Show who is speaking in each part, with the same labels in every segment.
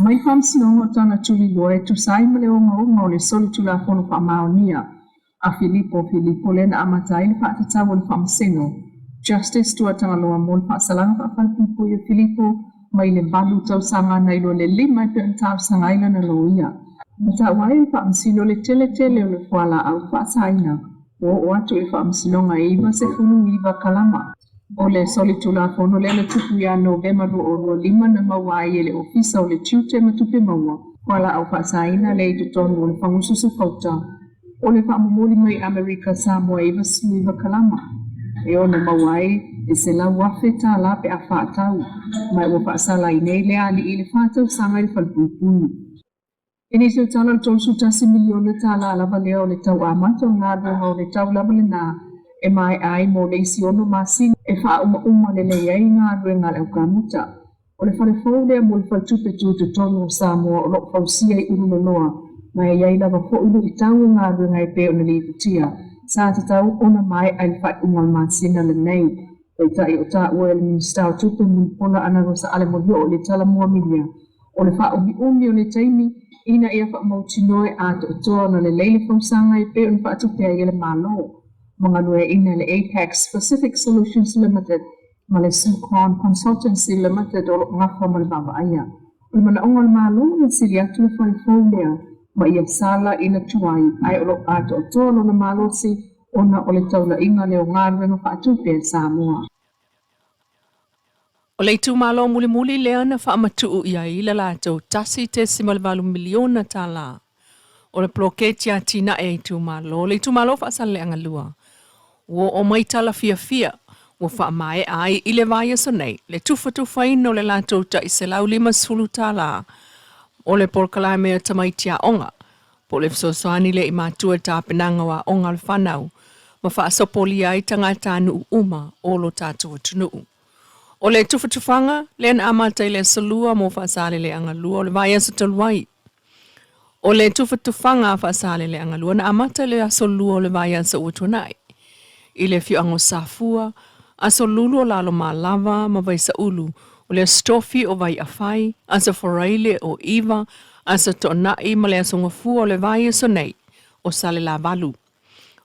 Speaker 1: Mai Faamasinoga o Taga Tuliloa e tusa ai ma le ogaoga o le solitulafono faamaonia a Filipo Filipo lea na amata ai le faatatau o le Faamasino Justice Tuatagaloa mo le faasalaga faafalepuipui o Filipo mai le 8 tausaga nai lo le 5 e pei ona talosaga ai lana loia. Na taua ai le Faamasino le tele tele o le fualaau faasaina ua oo atu i le Faamasinoga e 99 kalama. O le solitulafono lea na tupu ia Novema 2025 na maua ai e le Ofisa o le Tiute ma Tupe Maua fualaau faasaina lea i totonu o le fagususu fauta o le faamomoli mai Amerika Samoa e 99 kalama e ono maua ai e $100,000 pe a faatau, ma ua faasala ai nei le alii i le 4 tausaga i le falepuipui. E nisi o tala o le $31 miliona lava lea o le tau amata o galuega o le tau lava lena e maea ai mo le isi 6 masina e faaumauma lelei ai galuega a le aukamuta. O le fale fou lea mo le faletupe tutotonu o Samoa o loo fausia i Ululoloa, ma e iai lava foi luitau o galuega e pei ona lipotia sa tatau ona maea i le faaiuga o le masina lenei. Peitai o taua e le Minisita o Tupe Mulipola Anarosa Ale Molioo i le Talomua Media o le faaumiumi o le taimi ina ia faamautinoa e atoatoa ona lelei le fausaga e pei ona faatupe ai e le Malo ma galueaiina e le Apex Pacific Solutions Limited ma le Sucon Consultancy Limited o loo gafa ma le vaavaaia. O le manaoga o le Malo ia sili atu le fale fou lea ma ia sala ina tuai, ae o loo atoatoa lona malosi ona o le taulaiga lea o galuega faatupe a Samoa.
Speaker 2: O le itumalo mulimuli lea na faamatuu i ai le latou $1.8 miliona o le poloketi atinae itumalo, le itumalo Faasaleleaga 2, ua oo mai tala fiafia ua faamaea ai i le vaiaso nei le tufatufaina o le latou tai $150 o le polokalame o tamaiti aoga, po o le fesoasoani lea i matua i tapenaga o aoga o le fanau ma faasopolia ai tagatanuu uma o lo tatou atunuu. O le tufatufaga lea na amata i le aso Lua mo Faasaleleaga 2 o le vaiaso talu ai. O le tufatufaga a Faasaleleaga 2 na amata i le aso Lua o le vaiaso ua tuanai i le afioaga o Safua, aso Lulu o Lalomalava ma Vaisaulu, o le aso Tofi o Vaiafai, aso Faraile o Iva, aso Toonai ma le aso Gafua o le vaiaso nei o Salelavalu.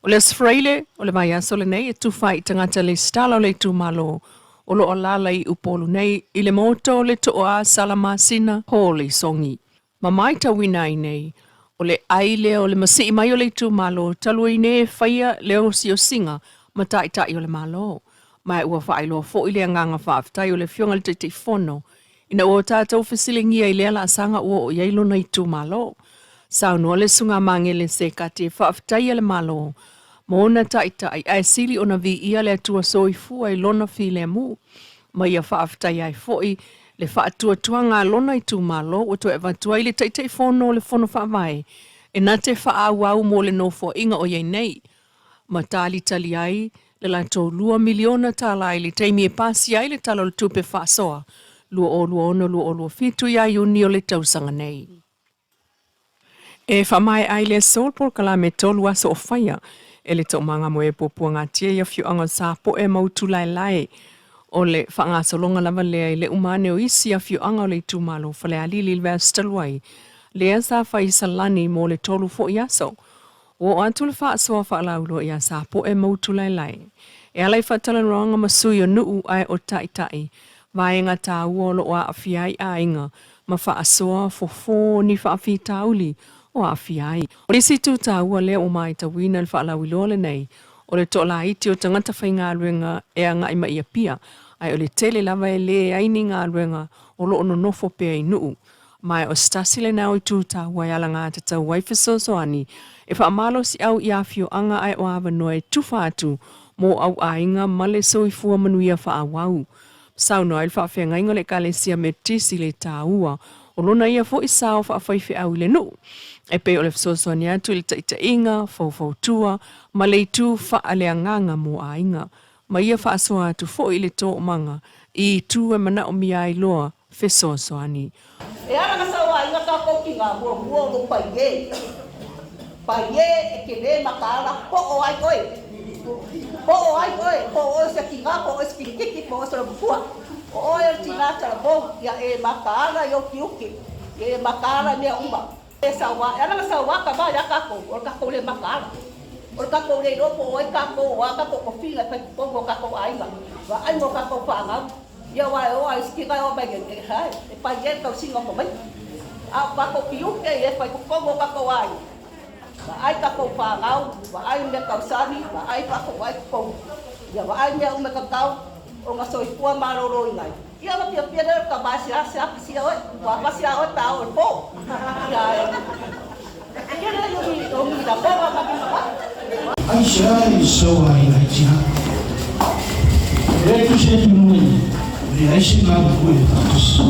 Speaker 2: O le aso Faraile o le vaiaso lenei e tufa i tagata lesitala o le itumalo o loo alaala i Upolu nei i le maota o le Tooa Salamasina Hall i Sogi. Ma matauina ai nei, o le ai lea o le masii mai o le itumalo talu ai nei e faia le osiosiga ma taitai o le Malo. Ma ua faailoa foi le agaga faafetai o le afioga i le Taitaifono ina ua tatou fesiligia i lea laasaga ua oo i ai lona itumalo. Saunoa le Susuga Magele Sekati e faafetaia le Malo ma ona taitai ae sili ona viia le Atua soifua i lona filemu ma ia faafetaia ai foi le faatuatuaga a lona itumalo ua toe avatu ai le Taitaifono o le Fono Faavae e na te faaauau mo le nofoaiga o iai nei ma talitali ai le latou $2 miliona i le taimi e pasia ai le Tala o le Tupe Faasoa 2026/2027 ia Iuni o le tausaga nei. E faamaea ai le aso le polokalame 3 aso o faia e le Toomaga mo e Puapuagatia i afioaga o Sapoe ma Utulaelae. O le faagasologa lava lea i le umane o isi afioaga o le itumalo Falealili i le vaiaso talu ai lea sa fai Salani mo le 3 foi aso. Ua oo atu le faasoa faalauiloa ia Sapoe ma Utulaelae e ala i faatalanoaga ma sui o nuu ae o taitai vaega taua o loo aafia ai aiga ma faasoa fofo ni faafitauli o aafia ai. O le isi itu taua lea ua matauina i le faalauiloa lenei o le toalaiti o tagata faigaluega e agai mai i Apia, ae o le tele lava e leai ni galuega o loo nonofo pea i nuu. Ma o se tasi lena o itu taua e alagatatau ai fesoasoani e faamalosiau i afioaga ae o avanoa e tufa atu mo auaiga ma le soifua manuia faaauau. Saunoa ai le faafeagaiga o le Ekalesia Metotisi le taua o lona ia foi sao faafaifeau i le nuu e pei o le fesoasoani atu i le taitaiga, faufautua ma le itu faaleagaga mo aiga. Ma ia faasoa atu foi i le toomaga i itu e manaomia ai loa fesoasoani.
Speaker 3: E ala na sauaina tatou tinā muamua o lou paiē. Paiē e te lē mataala po o ai oe. Po o ai oe, po o oe o se tinā, po o oe se kirikiki, po o oe se laupua. O oe o le tinā talavou, ia e mataala i ou tiute. Ia e mataala i mea uma. E sauā, e ala ona sauā ka vā iā kākou, o le kākou le mataala. O le kākou le iloa po o ai kākou, o a kākou tofiga e fai i totonu o kākou ʻāiga, vaai mo kākou whānau. Ia aua e o a i siki e o mai e hae, e pai e le tausiga o tamaiti. A o kākou tiute ia e fai i totonu o kākou ʻāina. Vaai kākou whānau, vaai mea tausani, vaai faatoʻai totonu. Ia vaai mea uma e tatau ona soifua maloloina ai. Ia ona piapia lea o le tama e seasea pasia oe, ua pasi a oe ta o i le po. Ia e tele o ni lafoga ma ni manatu.
Speaker 4: Aisea i sau ai ai tina? E le tusi atu i luga i leai se galulue e faatasi.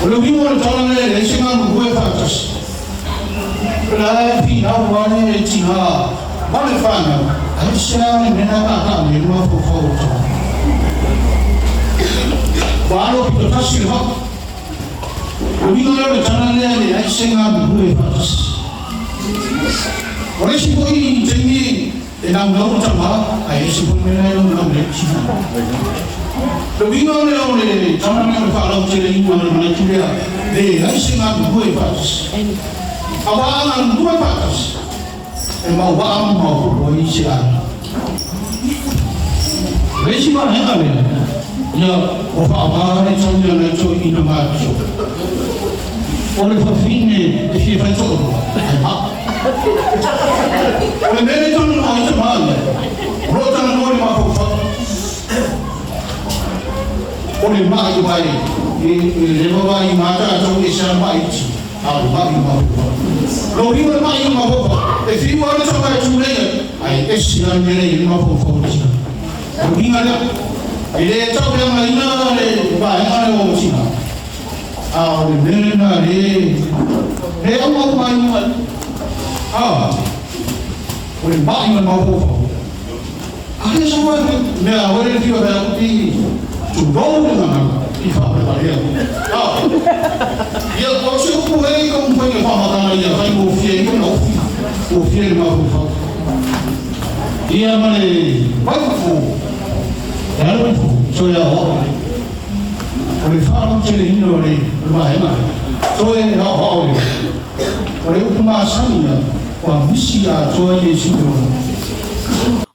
Speaker 4: O le uiga o le tala lea e leai se galulue e faatasi, o la e finau lava le tina ma le fanau, aisea le mea lena taataa nei le mafaufau o tama. Ua alo pito tasi le vaa. O le uiga lea o le tala lea e leai se galulue e faatasi. O le isi foi taimi e naunau le tama, ae ese foi mea la e naunau i ai le tina. Le uiga lea o le tala lea o le faalauteleina o le manatu lea, leai se galulue faatasi. Aua a galulue faatasi, e mauvaa ma maopoopo ai se aiga. O le isi vaega lea, ia ua faaaoga le taui a nai toeaiina matutua. O le fafine e fia fai toalua, ae maa. O le mea lea e talanoa ai tama ia, o lo o talanoa i le mafaufau. O le ma'i aua e leva vaai ma tatou e ese lava le ma'i i le tino, a o le ma'i i le mafaufau. O lona uiga o le ma'i i le mafaufau, e fiu lava le tama e tulei ai, ae ese lava le mea lea e i ai le mafaufau o le tina. O le uiga lea, e le tauleagaina le vaega lea o tina, a o le mea lena e le auau ai luga a o le ma'i ma le mafaufau. A sa oe mea oe le fia mea uti tulou le gagana i faapalepalea. A ia o se upu e i ka umafai le faamatala ia faigofie ai ona ofi gofie le mafaufau. Ia ma le vaifofo e alu ai fofo toe aoao lelei. O le faalauteleina o le vaega lea toe aoao lelei. O le upu masani ia ua misi atoa Iesu i lona.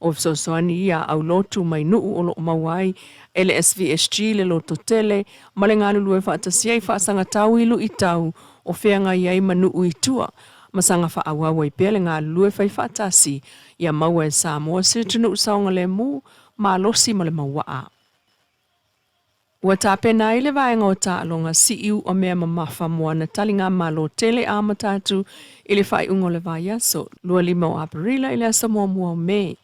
Speaker 2: O fesoasoani ia aulotu mai nuu o loo maua ai e le SVSG le loto tele ma le galulue faatasi ai faasagatau i luitau o feagai ai ma nuu i tua ma saga faaauau ai pea le galulue fai faatasi ia maua e Samoa se atunuu saogalemu, malosi ma le mauaa. Ua tapena ai le vaega o taaloga siʻiu o mea mamafa mo ana taligamalo tele a amata atu i le faaiuga o le vaiaso 25 o Aperila i le aso muamua o Me.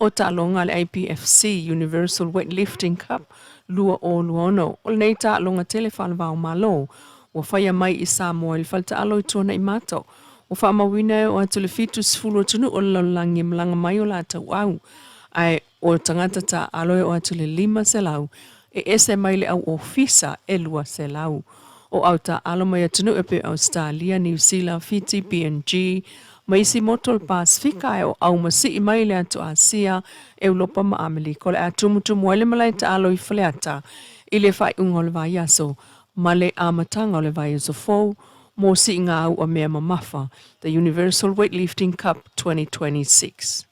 Speaker 2: O taaloga a le IPFC Universal Weightlifting Cup 2026, o lenei taaloga tele faalevao Malo ua faia mai i Samoa i le faletaalo i Tuanaimato. Ua faamauina e oo atu i le 70 atunuu o le lalolagi e malaga mai o latou au, ae O tagata taaalo e oo atu i le 500 e ese mai le au ofisa e 200. O au taaalo mai atunuu e pei o Ausetalia, Niu Sila, Fiti, PNG, ma isi motu o le Pasefika ae o au masii mai le atu Asia, Eulopa ma Amelika. O le a tumutumu ai le malae taaalo i Faleata i le faaiuga o le vaiaso ma le amataga o le vaiaso fou mo siiga auʻa mea mamafa, The Universal Weightlifting Cup 2026.